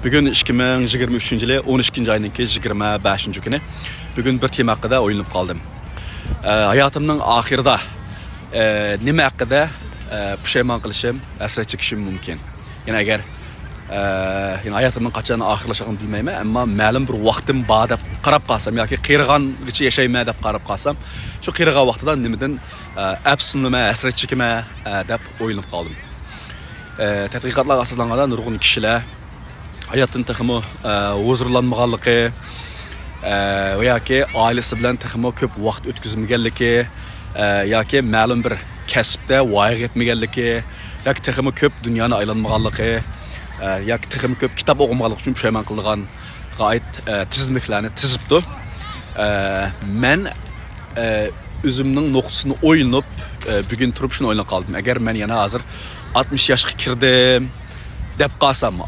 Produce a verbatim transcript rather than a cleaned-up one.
بۈگۈن ئىككى مىڭ يىگىرمە ئۈچىنچى يىلى ئون ئىككىنچى ئاينىڭكى يىگىرمە بەشىنچى كۈنى. بۈگۈن بىر تېما ھەققىدە ئويلىنىپ قالدىم. ئە، ھاياتىمنىڭ ئاخىرىدا، ئە، نېمە ھەققىدە، ئە، پۇشايمان قىلىشىم، ھەسرەت چېكىشىم مۇمكىن؟ يەنى ئەگەر، ئە، يەنى ھاياتىمنىڭ قاچان ئاخىرلىشىدىغىنىنى بىلمەيمەن، ئەمما مەلۇم بىر ۋاقتىم بار دەپ قاراپ قالسام ياكى قېرىغانغىچە ياشايمەن دەپ قاراپ قالسام، شۇ قېرىغان ۋاقتىدا نېمىدىن، ئە، ئەپسۇسلىنىمەن، ھەسرەت چېكىمەن، ئە، دەپ ئويلىنىپ قالدىم. ئە، تەتقىقاتلارغا ئاساسلانغاندا نۇرغۇن كىشىلەر ھاياتتىن تېخىمۇ، ئە، ھۇزۇرلانمىغانلىقى، ئە، ۋە ياكى ئائىلىسى بىلەن تېخىمۇ كۆپ ۋاقىت ئۆتكۈزمىگەنلىكى، ئە، ياكى مەلۇم بىر كەسىپتە ۋايىغا يەتمىگەنلىكى، ياكى تېخىمۇ كۆپ دۇنيانى ئايلانمىغانلىقى، ئە، ياكى تېخىمۇ كۆپ كىتاب ئوقۇمىغانلىقى ئۈچۈن پۇشايمان قىلىدىغانغا ئائىت، ئە، تىزىملىكلەرنى تىزىپتۇ. ئە، مەن، ئە، ئۆزۈمنىڭ نۇقتىسىنى ئويلىنىپ، ئە، بۈگۈن تۇرۇپ شۇنى ئويلىنىپ قالدىم. ئەگەر مەن يەنە ھازىر ئاتمىش ياشقا كىردىم دەپ قالسام،